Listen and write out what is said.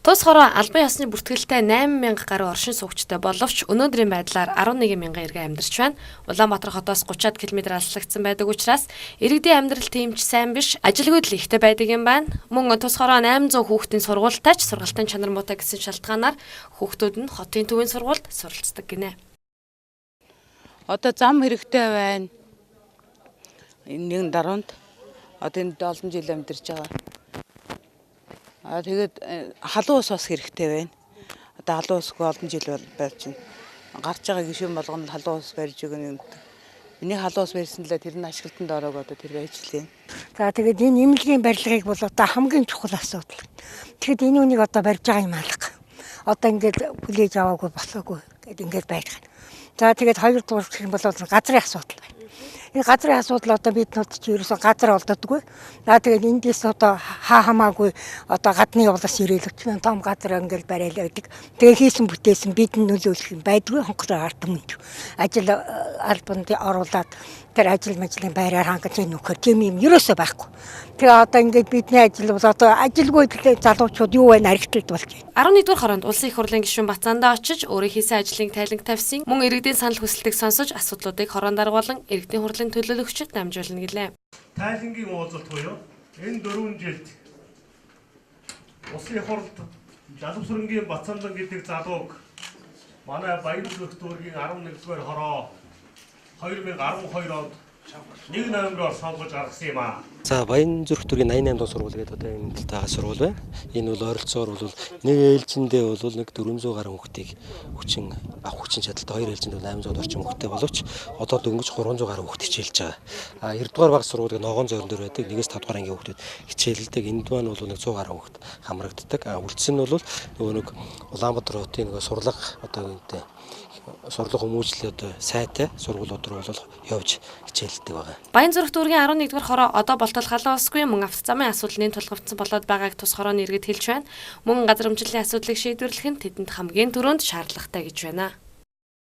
Тус хороо албан ёсны бүртгэлтэй 8000 гаруй оршин суугчтай боловч өнөөдрийн байдлаар 11 мянган иргэн амьдарч байна. Улаанбаатар хотоос 30-аад км алслагдсан байдаг учраас иргэдийн амьдрал тийм ч сайн биш, ажилгүйдэл ихтэй байдаг юм байна. Мөн тус хороо 800 хүүхдийн сургуультай ч сургалтын чанар муутай гэсэн шалтгаанаар хүүхдүүд нь хотын төвийн сургуульд суралцдаг гинэ. Одоо зам хэрэгтэй байна. Энэ нэгэн даруйнд одоо энд олон жил амьдарч байгаа. Аа, тэгээд халуун ус бас хэрэгтэй байна. Одоо халуун усгүй олон жил байж байна. Гарч байгаа гишүүн болгоно халуун ус барьж өгнө юм. Миний халуун ус барьсан л тэр нь ашиглалтанд ороог одоо тэр байж лээ. За, тэгээд энэ эмнэлгийн барилгыг бол одоо хамгийн чухал асуудал. Тэгэхэд энэ үнийг одоо барьж байгаа юм алга. Одоо ингээд хүлээж аваагүй, болоогүй гээд ингээд байж байгаа. За, тэгээд хоёр дугаар гэх юм бол газрын асуудал байна. Энэ газрын асуудал одоо бид нар чи ерөөсөө газар олддоггүй. За, тэгээд эндээс одоо хаа хамаагүй одоо гадны улс ирээл өчмөн том газар ингээд барайл байдаг. Тэгээ хийсэн бүтээсэн бидэнд нөлөөлөх юм байдгүй, хонхлоо ард түмэнд. Ажил албанд оруулаад тэр ажил мажлын байраар хангаж нөхөр тийм юм ерөөсөө байхгүй. Тэгээ одоо ингээд бидний ажил бол одоо ажилгүй залуучууд юу вэ, архиталд болж байна. 11-р хороонд Улсын их хурлын гишүүн Бацаандаа очиж өөрийн хийсэн ажлыг тайлан тавьсан. Мөн иргэдийн санал хүсэлтийг сонсож, асуудлуудыг хороон дарга болон иргэдийн хурлын төлөөлөгчид дамжуулна гэлээ. Тайлангийн уулзалт буюу энэ 4 жилд Улсын их хурлд Жалавсарангийн Бацаандан гэдэг залууг манай Баянзүрх дүүргийн 11-р хороо 2012 онд 1 номероор сонгож гаргасан юм аа. За, Баянзүрх дүүргийн 88 дугаар сургууль гэдэг одоо энэ талтай сургууль байна. Энэ бол ойролцоогоор бол нэг ээлжиндээ бол нэг 400 гаруй хүүхдийг хүчин авах хүчин чадалтай, хоёр ээлжинд бол 800 орчим хүүхдтэй боловч одоо дөнгөж 300 гаруй хүүхд хичээлж байгаа. А 9 дугаар багас сургууль Ногоон зойрон дээр байдаг. 1-ээс 5 дугаар ангийн хүүхдүүд хичээлдэг. Энд маань бол нэг 100 гаруй хүүхд хамрагддаг. А үлдсэн нь бол нөгөө нэг Улаанбаатар хотын нөгөө сурлага одоо үүнтэй сурлага хүмүүжил одоо сайтай сургуулиуд руу бол явж хичээлдэг байгаа. Баянзүрх дүүргийн 11-р хороо одоо болтол халуун усгүй, мөн автозамын асуудал нэн тулгамдсан болоод байгааг тус хорооны иргэд хэлж байна. Мөн газар өмчлөлийн асуудлыг шийдвэрлэх нь тэдэнд хамгийн түрүүнд шаардлагатай гэж байна.